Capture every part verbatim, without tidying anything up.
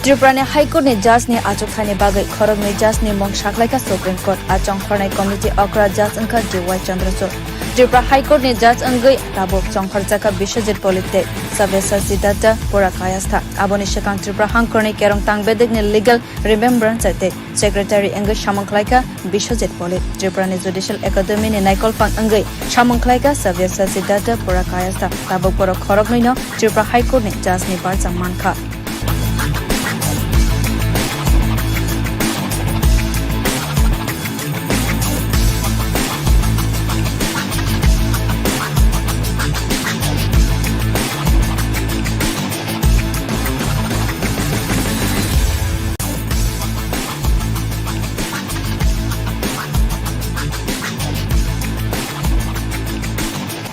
Tripura ni High Court ni judge ni achukthai ni bagwi khoroknwi judge ni mung saklaikha Supreme Court. A chongkhornai committee okra judge wngkha D Y Chandrachud. Tripura High Court ni judge wngwi tabuk chongkhorjakha Biswajit Polit tei Sabyasachi Datta Pura Kayastha. Aboni swkang Tripura hangkhorni Kerongtang bedekni legal remembrance tei secretary wngwi samung khlaikha Biswajit Polit. Tripura ni Judicial Academy ni naikolphang wngwi samung khlaikha Sabyasachi Datta Pura Kayastha. Tabuk borok khoroknwi no Tripura High Court ni judge ni barjak mankha.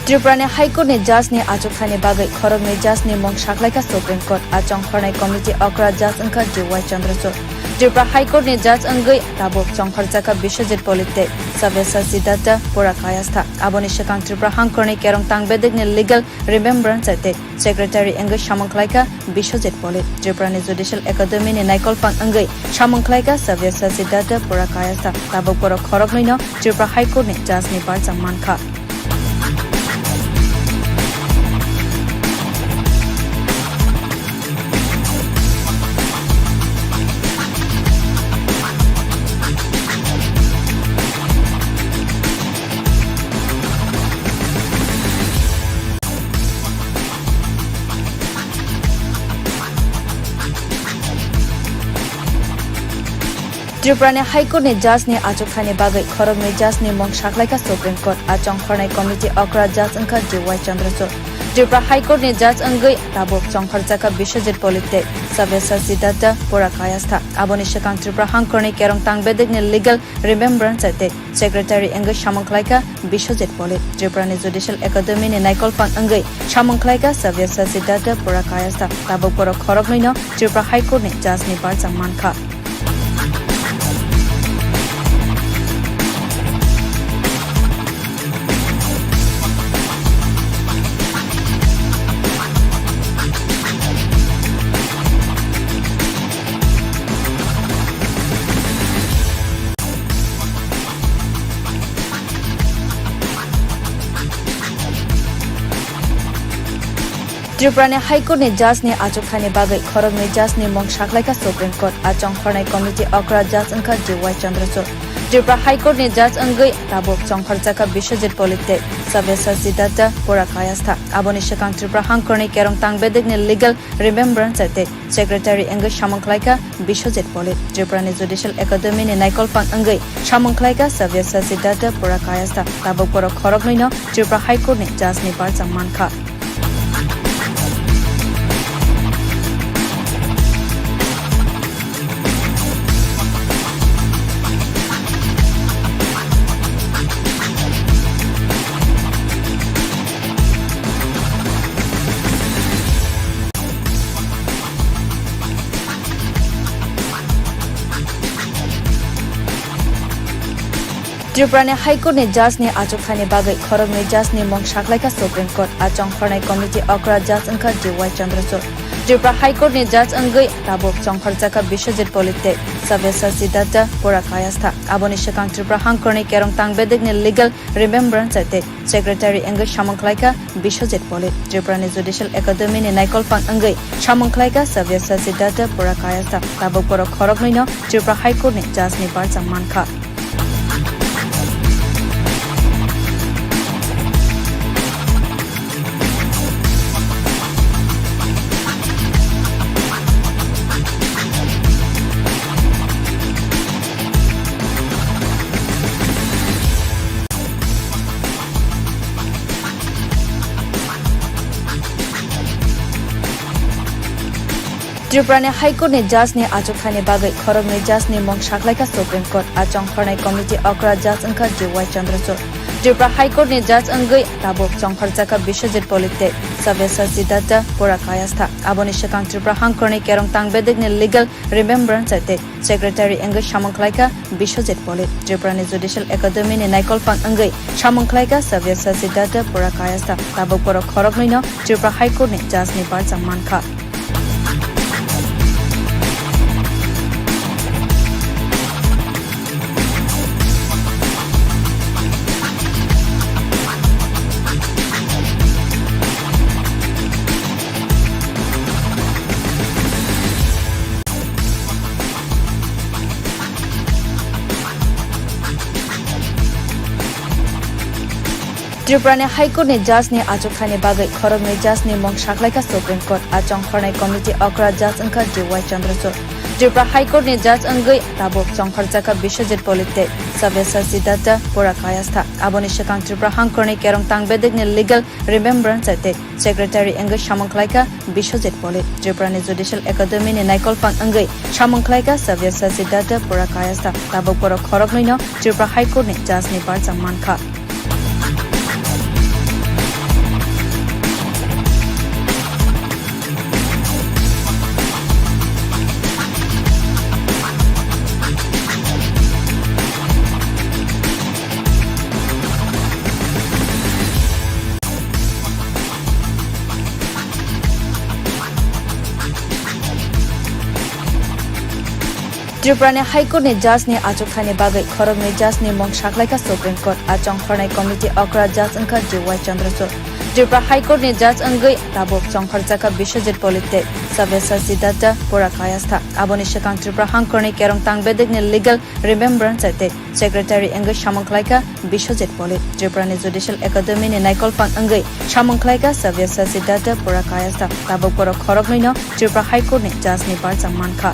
Tripura ni High Court ni judge ni achukthai ni bagwi khoroknwi judge ni mung saklaikha Supreme Court. A chongkhornai committee okra judge wngkha D Y Chandrachud. Tripura High Court ni judge wngwi tabuk chongkhorjakha Biswajit Polit tei Sabyasachi Datta Pura Kayastha. Aboni swkang Tripura hangkhorni Kerongtang bedekni legal remembrance tei secretary wngwi samung khlaikha Biswajit Polit. Tripura ni Judicial Academy ni naikolphang wngwi samung khlaikha Sabyasachi Datta Pura Kayastha. Tabuk borok khoroknwi no Tripura High Court ni judge ni barjak mankha. Tripura ni High Court ni judge ni achukthai ni bagwi khoroknwi judge ni mung saklaikha Supreme Court. A chongkhornai committee okra judge wngkha D Y Chandrachud. Tripura High Court ni judge wngwi tabuk chongkhorjakha Biswajit Polit tei Sabyasachi Datta Pura Kayastha. Aboni swkang Tripura hangkhorni Kerongtang bedekni legal remembrance tei secretary wngwi samung khlaikha Biswajit Polit. Tripura ni Judicial Academy ni naikolphang wngwi samung khlaikha Sabyasachi Datta Pura Kayastha. Tabuk borok khoroknwi no Tripura High Court ni judge ni barjak mankha. Tripura ni High Court ni judge ni achukthai ni bagwi khoroknwi judge ni mung saklaikha Supreme Court. A chongkhornai committee okra judge wngkha D Y Chandrachud. Tripura High Court ni judge wngwi tabuk chongkhorjakha Biswajit Polit tei Sabyasachi Datta Pura Kayastha. Aboni swkang Tripura hangkhorni Kerongtang bedekni legal remembrance tei secretary wngwi samung khlaikha Biswajit Polit. Tripura ni Judicial Academy ni naikolphang wngwi samung khlaikha Sabyasachi Datta Pura Kayastha. Tabuk borok khoroknwi no Tripura High Court ni judge ni barjak mankha. Tripura ni High Court ni judge ni achukthai ni bagwi khoroknwi judge ni mung saklaikha Supreme Court. A chongkhornai committee okra judge wngkha D Y Chandrachud. Tripura High Court ni judge wngwi tabuk chongkhorjakha Biswajit Polit tei Sabyasachi Datta Pura Kayastha. Aboni swkang Tripura hangkhorni Kerongtang bedekni legal remembrance tei secretary wngwi samung khlaikha Biswajit Polit. Tripura ni Judicial Academy ni naikolphang wngwi samung khlaikha Sabyasachi Datta Pura Kayastha. Tabuk borok khoroknwi no Tripura High Court ni judge ni barjak mankha. Tripura ni High Court ni judge ni achukthai ni bagwi khoroknwi judge ni mung saklaikha Supreme Court. A chongkhornai committee okra judge wngkha D Y Chandrachud. Tripura High Court ni judge wngwi tabuk chongkhorjakha Biswajit Polit tei Sabyasachi Datta Pura Kayastha. Aboni swkang Tripura hangkhorni Kerongtang bedekni legal remembrance tei secretary wngwi samung khlaikha Biswajit Polit. Tripura ni Judicial Academy ni naikolphang wngwi samung khlaikha Sabyasachi Datta Pura Kayastha. Tabuk borok khoroknwi no Tripura High Court ni judge ni barjak mankha. Tripura ni High Court ni judge ni achukthai ni bagwi khoroknwi judge ni mung saklaikha Supreme Court. A chongkhornai committee okra judge wngkha D Y Chandrachud. Tripura High Court ni judge wngwi tabuk chongkhorjakha Biswajit Polit tei Sabyasachi Datta Pura Kayastha. Aboni swkang Tripura Hangkhor ni Kerong Tang Bedek ni legal remembrance tei secretary wngwi samung khlaikha Biswajit Polit. Tripura ni Judicial Academy ni naikolphang wngwi samung khlaikha Sabyasachi Datta Pura Kayastha. Tabuk borok khoroknwi no Tripura High Court ni judge ni barjak mankha. Tripura ni High Court ni judge ni achukthai ni bagwi khoroknwi judge ni mung saklaikha Supreme Court. A chongkhornai committee okra judge wngkha D Y Chandrachud. Tripura High Court ni judge wngwi tabuk chongkhorjakha Biswajit Polit tei Sabyasachi Datta Pura Kayastha. Aboni swkang Tripura Hangkhor ni Kerong Tang Bedek ni legal remembrance tei secretary wngwi samung khlaikha Biswajit Polit. Tripura ni Judicial Academy ni naikolphang wngwi samung khlaikha Sabyasachi Datta Pura Kayastha. Tabuk borok khoroknwi no Tripura High Court ni judge ni barjak mankha.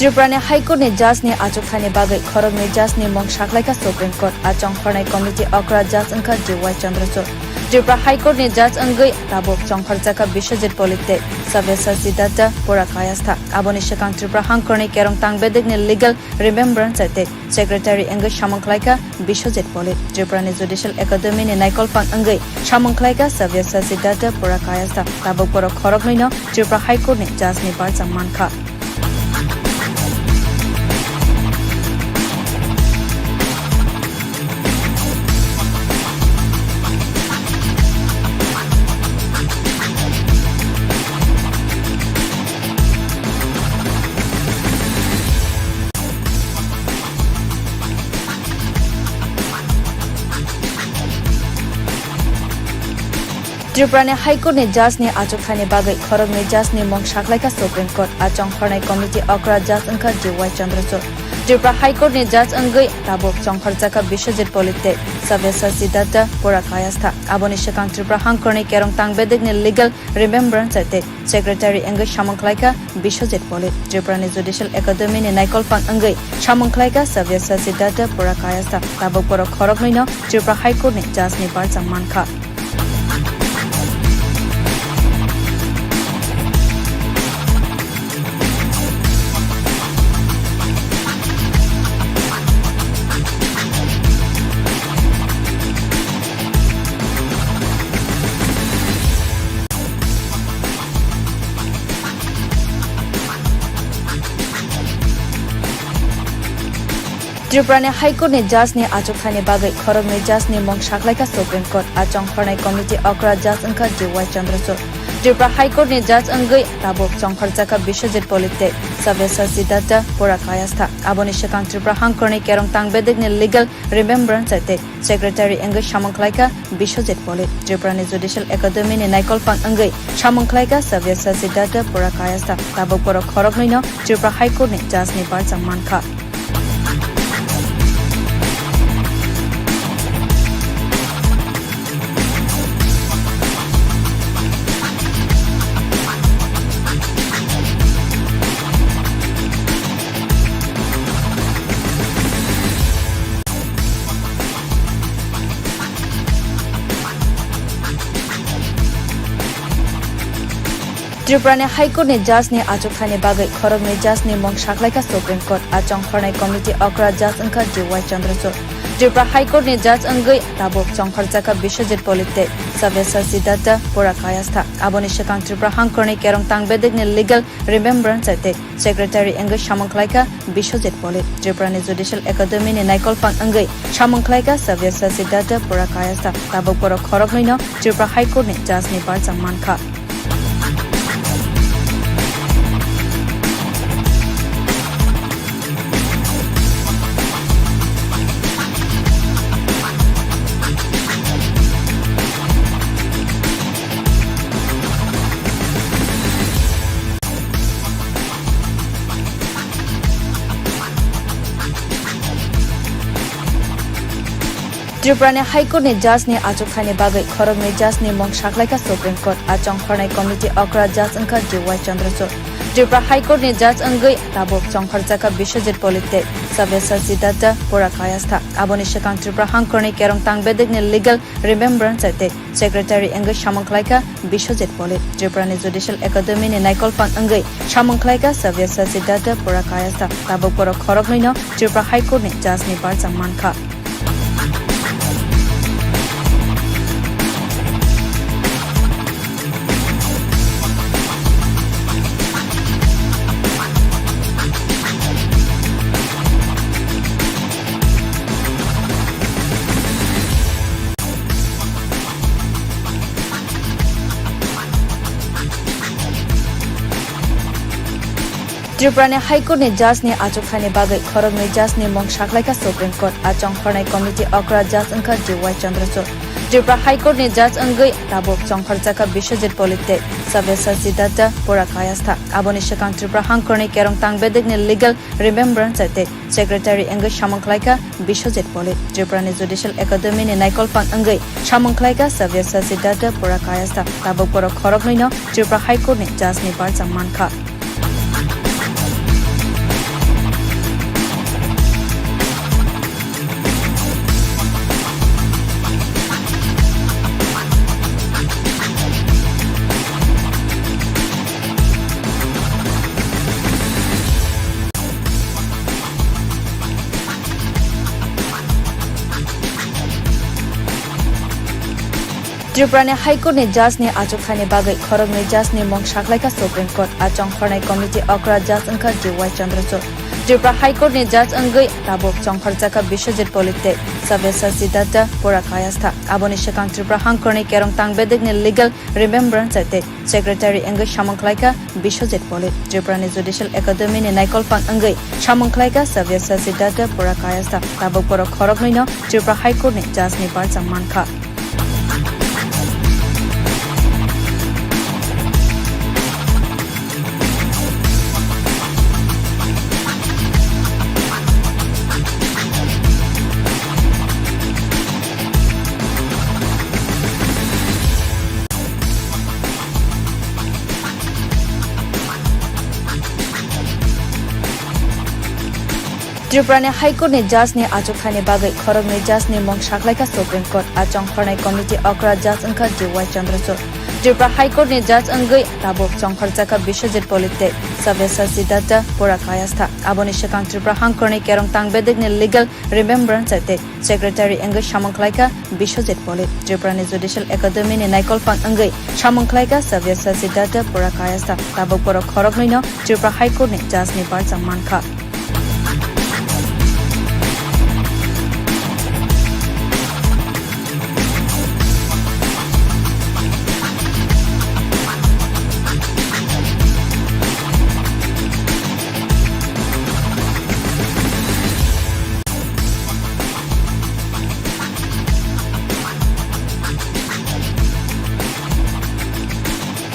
Tripura ni High Court ni judge ni achukthai ni bagwi khoroknwi judge ni mung saklaikha Supreme Court. A chongkhornai committee okra judge wngkha D Y Chandrachud. Tripura High Court ni judge wngwi tabuk chongkhorjakha Biswajit Polit tei Sabyasachi Datta Pura Kayastha. Aboni swkang Tripura Hangkhor ni Kerong Tang Bedek ni legal remembrance tei secretary wngwi samung khlaikha Biswajit Polit. Tripura ni Judicial Academy ni naikolphang wngwi samung khlaikha Sabyasachi Datta Pura Kayastha. Tabuk borok khoroknwi no Tripura High Court ni judge ni barjak mankha. Tripura ni High Court ni judge ni achukthai ni bagwi khoroknwi judge ni mung saklaikha Supreme Court. A chongkhornai committee okra judge wngkha D Y Chandrachud. Tripura High Court ni judge wngwi tabuk chongkhorjakha Biswajit Polit tei Sabyasachi Datta Pura Kayastha. Aboni swkang Tripura Hangkhor ni Kerong Tang Bedek ni legal remembrance tei secretary wngwi samung khlaikha Biswajit Polit. Tripura ni Judicial Academy ni naikolphang wngwi samung khlaikha Sabyasachi Datta Pura Kayastha. Tabuk borok khoroknwi no Tripura High Court ni judge ni barjak mankha. Tripura ni High Court ni judge ni achukthai ni bagwi khoroknwi judge ni mung saklaikha Supreme Court. A chongkhornai committee okra judge wngkha D Y Chandrachud. Tripura High Court ni judge wngwi tabuk chongkhorjakha Biswajit Polit tei Sabyasachi Datta Pura Kayastha. Aboni swkang Tripura Hangkhor ni Kerong Tang Bedek ni legal remembrance tei secretary wngwi samung khlaikha Biswajit Polit. Tripura ni Judicial Academy ni naikolphang wngwi samung khlaikha Sabyasachi Datta Pura Kayastha. Tabuk borok khoroknwi no Tripura High Court ni judge ni barjak mankha. Tripura ni High Court ni judge ni achukthai ni bagwi khoroknwi judge ni mung saklaikha Supreme Court. A chongkhornai committee okra judge wngkha D Y Chandrachud. Tripura High Court ni judge wngwi tabuk chongkhorjakha Biswajit Polit tei Sabyasachi Datta Pura Kayastha. Aboni swkang Tripura Hangkhor ni Kerong Tang Bedek ni legal remembrance tei secretary wngwi samung khlaikha Biswajit Polit. Tripura ni Judicial Academy ni naikolphang wngwi samung khlaikha Sabyasachi Datta Pura Kayastha. Tabuk borok khoroknwi no Tripura High Court ni judge ni barjak mankha. Tripura ni High Court ni judge ni achukthai ni bagwi khoroknwi judge ni mung saklaikha Supreme Court. A chongkhornai committee okra judge wngkha D Y Chandrachud. Tripura High Court ni judge wngwi tabuk chongkhorjakha Biswajit Polit tei Sabyasachi Datta, Pura Kayastha. Aboni swkang Tripura hangkhorni kerong tang bedekni legal remembrance tei secretary wngwi samung khlaikha Biswajit Polit. Tripura ni Judicial Academy ni naikolphang wngwi samung khlaikha Sabyasachi Datta, Pura Kayastha. Tabuk borok khoroknwi no Tripura High Court ni judge ni barjak mankha. Tripura ni High Court ni judge ni achukthai ni bagwi khoroknwi judge ni mung saklaikha Supreme Court. A chongkhornai committee okra judge wngkha D Y Chandrachud. Tripura High Court ni judge wngwi tabuk chongkhorjakha Biswajit Polit tei Sabyasachi Datta, Pura Kayastha. Aboni swkang Tripura hangkhorni kerong tang bedekni legal remembrance tei secretary wngwi samung khlaikha Biswajit Polit. Tripura ni Judicial Academy ni naikolphang wngwi samung khlaikha Sabyasachi Datta, Pura Kayastha. Tabuk borok khoroknwi no Tripura High Court ni judge ni barjak mankha. Tripura ni High Court ni judge ni achukthai ni bagwi khoroknwi judge ni mung saklaikha Supreme Court. A chongkhornai committee okra judge wngkha D Y Chandrachud. Tripura High Court ni judge wngwi tabuk chongkhorjakha Biswajit Polit tei Sabyasachi Datta, Pura Kayastha. Aboni swkang Tripura hangkhorni kerong tang bedekni legal remembrance tei secretary wngwi samung khlaikha Biswajit Polit. Tripura ni Judicial Academy ni naikolphang wngwi samung khlaikha Sabyasachi Datta, Pura Kayastha. Tabuk borok khoroknwi no Tripura High Court ni judge ni barjak mankha. Tripura ni High Court ni judge ni achukthai ni bagwi khoroknwi judge ni mung saklaikha Supreme Court. A chongkhornai committee okra judge wngkha D Y Chandrachud. Tripura High Court ni judge wngwi tabuk chongkhorjakha Biswajit Polit tei Sabyasachi Datta, Pura Kayastha. Aboni swkang Tripura hangkhorni kerong tang bedekni legal remembrance tei secretary wngwi samung khlaikha Biswajit Polit. Tripura ni Judicial Academy ni naikolphang wngwi samung khlaikha Sabyasachi Datta, Pura Kayastha. Tabuk borok khoroknwi no Tripura High Court ni judge ni barjak mankha.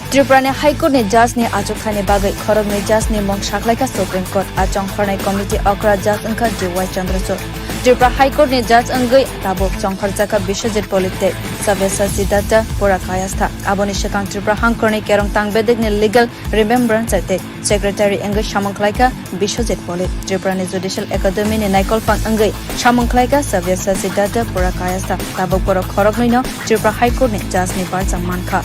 Tripura ni High Court ni judge ni achukthai ni bagwi khoroknwi judge ni mung saklaikha Supreme Court. A chongkhornai committee okra judge wngkha D Y Chandrachud. Tripura High Court ni judge wngwi tabuk chongkhorjakha Biswajit Polit tei Sabyasachi Datta, Pura Kayastha. Aboni swkang Tripura hangkhorni kerong tang bedekni legal remembrance tei secretary wngwi samung khlaikha Biswajit Polit. Tripura ni Judicial Academy ni naikolphang wngwi samung khlaikha Sabyasachi Datta, Pura Kayastha. Tabuk borok khoroknwi no Tripura High Court ni judge ni barjak mankha.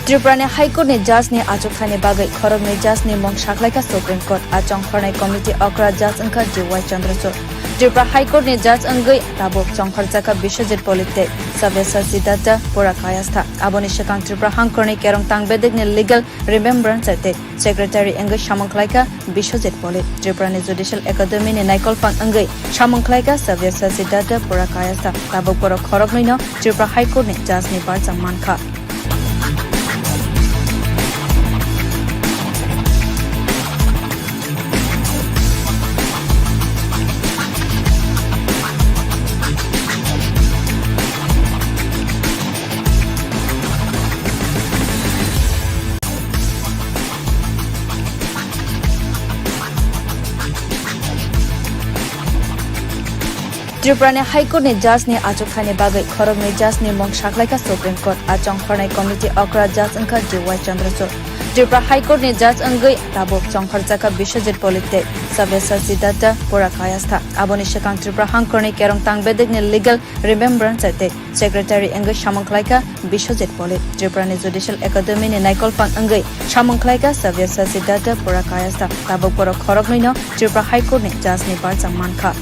Tripura ni High Court ni judge ni achukthai ni bagwi khoroknwi judge ni mung saklaikha Supreme Court. A chongkhornai committee okra judge wngkha D Y Chandrachud. Tripura High Court ni judge wngwi tabuk chongkhorjakha Biswajit Polit tei Sabyasachi Datta, Pura Kayastha. Aboni swkang Tripura hangkhorni kerong tang bedekni legal remembrance tei secretary wngwi samung khlaikha Biswajit Polit. Tripura ni Judicial Academy ni naikolphang wngwi samung khlaikha Sabyasachi Datta, Pura Kayastha. Tabuk borok khoroknwi no Tripura High Court ni judge ni barjak mankha. Tripura ni High Court ni judge ni achukthai ni bagwi khoroknwi judge ni mung saklaikha Supreme Court. A chongkhornai committee okra judge wngkha D Y Chandrachud. Tripura High Court ni judge wngwi tabuk chongkhorjakha Biswajit Polit tei Sabyasachi Datta, Pura Kayastha. Aboni swkang Tripura hangkhorni kerong tang bedekni legal remembrance tei secretary wngwi samung khlaikha Biswajit Polit. Tripura ni Judicial Academy ni naikolphang wngwi samung khlaikha Sabyasachi Datta, Pura Kayastha. Tabuk borok khoroknwi no Tripura High Court ni judge ni barjak mankha.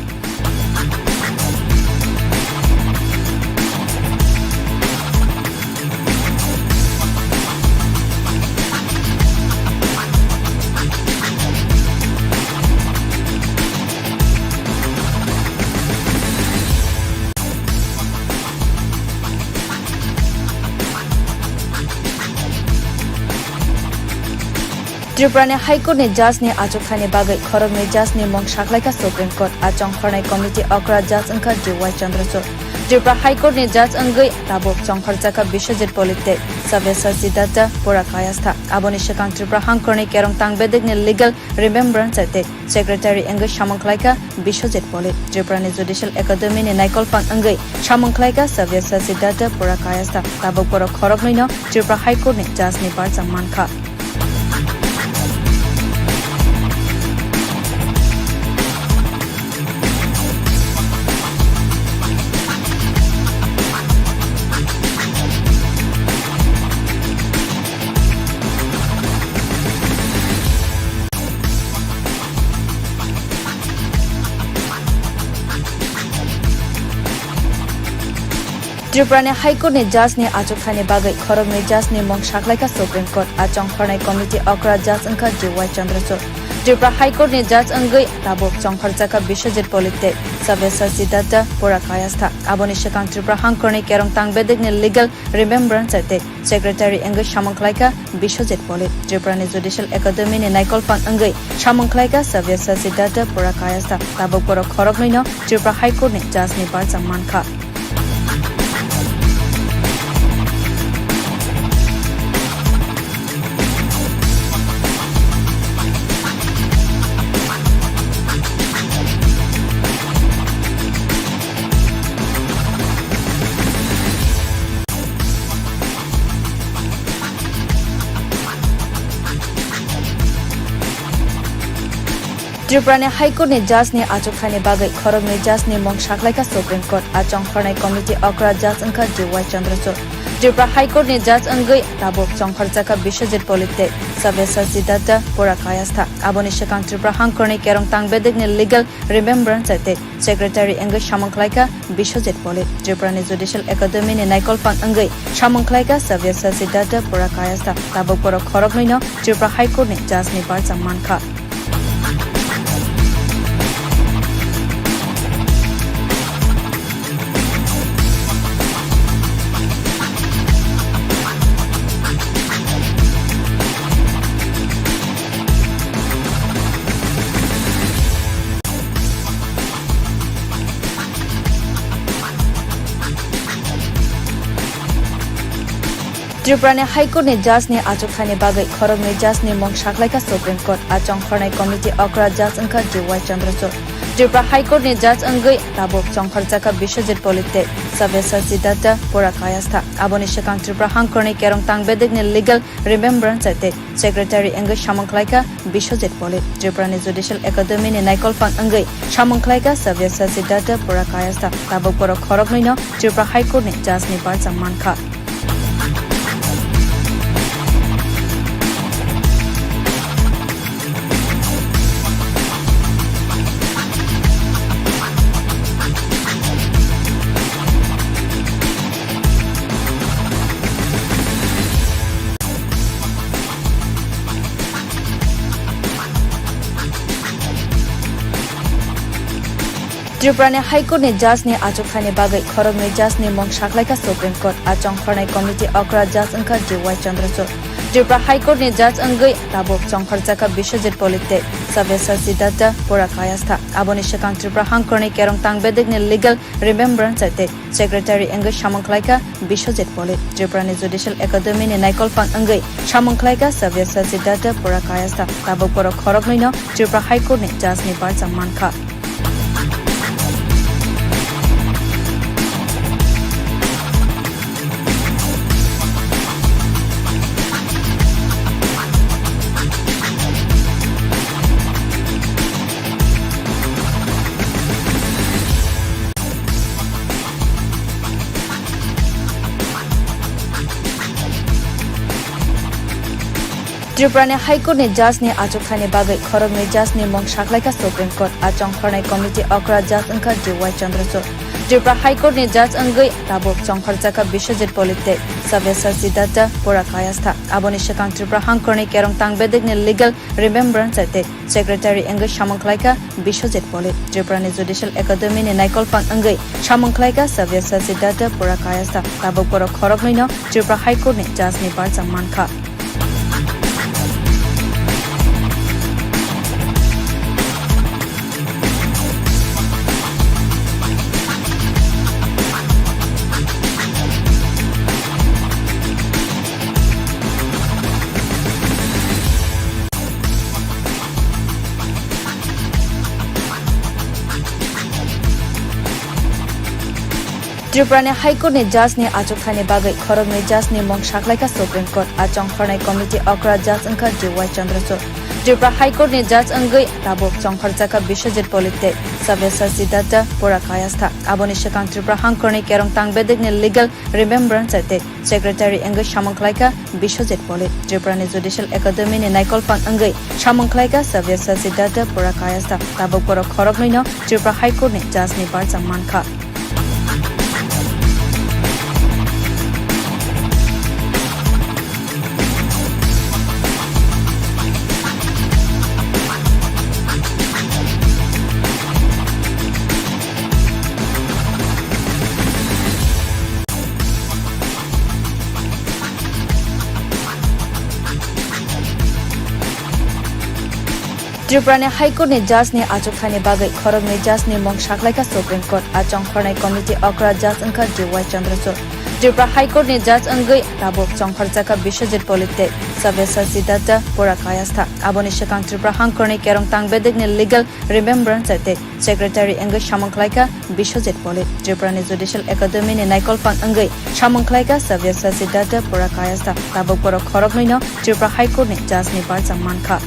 Tripura ni High Court ni judge ni achukthai ni bagwi khoroknwi judge ni mung saklaikha Supreme Court. A chongkhornai committee okra judge wngkha D Y Chandrachud. Tripura High Court ni judge wngwi tabuk chongkhorjakha Biswajit Polit tei Sabyasachi Datta, Pura Kayastha. Aboni swkang Tripura hangkhorni kerong tang bedekni legal remembrance tei secretary wngwi samung khlaikha Biswajit Polit. Tripura ni Judicial Academy ni naikolphang wngwi samung khlaikha Sabyasachi Datta, Pura Kayastha. Tabuk borok khoroknwi no Tripura High Court ni judge ni barjak mankha. Tripura ni High Court ni judge ni achukthai ni bagwi khoroknwi judge ni mung saklaikha Supreme Court. A chongkhornai committee okra judge wngkha D Y Chandrachud. Tripura High Court ni judge wngwi tabuk chongkhorjakha Biswajit Polit tei Sabyasachi Datta, Pura Kayastha. Aboni swkang Tripura hangkhorni kerong tang bedekni legal remembrance tei secretary wngwi samung khlaikha Biswajit Polit. Tripura ni Judicial Academy ni naikolphang wngwi samung khlaikha Sabyasachi Datta, Pura Kayastha. Tabuk borok khoroknwi no Tripura High Court ni judge ni barjak mankha. Tripura ni High Court ni judge ni achukthai ni bagwi khoroknwi judge ni mung saklaikha Supreme Court. A chongkhornai committee okra judge wngkha D Y Chandrachud. Tripura High Court ni judge wngwi tabuk chongkhorjakha Biswajit Polit tei Sabyasachi Datta, Pura Kayastha. Aboni swkang Tripura hangkhorni kerong tang bedekni legal remembrance tei secretary wngwi samung khlaikha Biswajit Polit. Tripura ni Judicial Academy ni naikolphang wngwi samung khlaikha Sabyasachi Datta, Pura Kayastha. Tabuk borok khoroknwi no Tripura High Court ni judge ni barjak mankha. Tripura ni High Court ni judge ni achukthai ni bagwi khoroknwi judge ni mung saklaikha Supreme Court. A chongkhornai committee okra judge wngkha D Y Chandrachud. Tripura High Court ni judge wngwi tabuk chongkhorjakha Biswajit Polit tei Sabyasachi Datta, Pura Kayastha. Aboni swkang Tripura hangkhorni kerong tang bedekni legal remembrance tei secretary wngwi samung khlaikha Biswajit Polit. Tripura ni Judicial Academy ni naikolphang wngwi samung khlaikha Sabyasachi Datta, Pura Kayastha. Tabuk borok khoroknwi no Tripura High Court ni judge ni barjak mankha. Tripura ni High Court ni judge ni achukthai ni bagwi khoroknwi judge ni mung saklaikha Supreme Court. A chongkhornai committee okra judge wngkha D Y Chandrachud. Tripura High Court ni judge wngwi tabuk chongkhorjakha Biswajit Polit tei Sabyasachi Datta, Pura Kayastha. Aboni swkang Tripura hangkhorni kerong tang bedekni legal remembrance tei secretary wngwi samung khlaikha Biswajit Polit. Tripura ni Judicial Academy ni naikolphang wngwi samung khlaikha Sabyasachi Datta, Pura Kayastha. Tabuk borok khoroknwi no Tripura High Court ni judge ni barjak mankha. Tripura ni High Court ni judge ni achukthai ni bagwi khoroknwi judge ni mung saklaikha Supreme Court. A chongkhornai committee okra judge wngkha D Y Chandrachud. Tripura High Court ni judge wngwi tabuk chongkhorjakha Biswajit Polit tei Sabyasachi Datta, Pura Kayastha. Aboni swkang Tripura hangkhorni kerong tang bedekni legal remembrance tei secretary wngwi samung khlaikha Biswajit Polit. Tripura ni Judicial Academy ni naikolphang wngwi samung khlaikha Sabyasachi Datta, Pura Kayastha. Tabuk borok khoroknwi no Tripura High Court ni judge ni barjak mankha. Tripura ni High Court ni judge ni achukthai ni bagwi khoroknwi judge ni mung saklaikha Supreme Court. A chongkhornai committee okra judge wngkha D Y Chandrachud. Tripura High Court ni judge wngwi tabuk chongkhorjakha Biswajit Polit tei Sabyasachi Datta, Pura Kayastha. Aboni swkang Tripura hangkhorni kerong tang bedekni legal remembrance tei secretary wngwi samung khlaikha Biswajit Polit. Tripura ni Judicial Academy ni naikolphang wngwi samung khlaikha Sabyasachi Datta, Pura Kayastha. Tabuk borok khoroknwi no Tripura High Court ni judge ni barjak mankha. Tripura ni High Court ni judge ni achukthai ni bagwi khoroknwi judge ni mung saklaikha Supreme Court. A chongkhornai committee okra judge wngkha D Y Chandrachud. Tripura High Court ni judge wngwi tabuk chongkhorjakha Biswajit Polit tei Sabyasachi Datta, Pura Kayastha. Aboni swkang Tripura hangkhorni kerong tang bedekni legal remembrance tei secretary wngwi samung khlaikha Biswajit Polit. Tripura ni Judicial Academy ni naikolphang wngwi samung khlaikha Sabyasachi Datta, Pura Kayastha. Tabuk borok khoroknwi no Tripura High Court ni judge ni barjak mankha.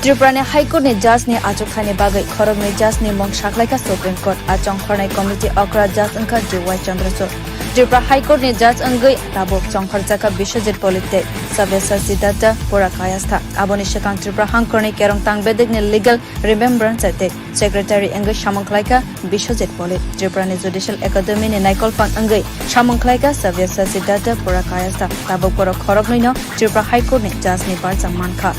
Tripura ni High Court ni judge ni achukthai ni bagwi khoroknwi judge ni mung saklaikha Supreme Court. A chongkhornai committee okra judge wngkha D Y Chandrachud. Tripura High Court ni judge wngwi tabuk chongkhorjakha Biswajit Polit tei Sabyasachi Datta, Pura Kayastha. Aboni swkang Tripura hangkhorni kerong tang bedekni legal remembrance tei secretary wngwi samung khlaikha Biswajit Polit. Tripura ni Judicial Academy ni naikolphang wngwi samung khlaikha Sabyasachi Datta, Pura Kayastha. Tabuk borok khoroknwi no Tripura High Court ni judge ni barjak mankha.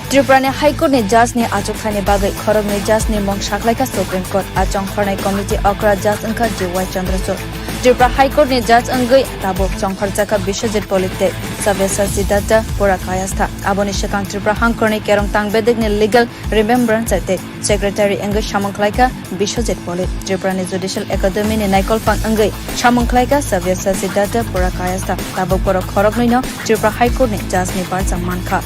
Tripura ni High Court ni judge ni achukthai ni bagwi khoroknwi judge ni mung saklaikha Supreme Court. A chongkhornai committee okra judge wngkha D Y Chandrachud. Tripura High Court ni judge wngwi tabuk chongkhorjakha Biswajit Polit tei Sabyasachi Datta, Pura Kayastha. Aboni swkang Tripura hangkhorni kerong tang bedekni legal remembrance tei secretary wngwi samung khlaikha Biswajit Polit. Tripura ni Judicial Academy ni naikolphang wngwi samung khlaikha Sabyasachi Datta, Pura Kayastha. Tabuk borok khoroknwi no Tripura High Court ni judge ni barjak mankha.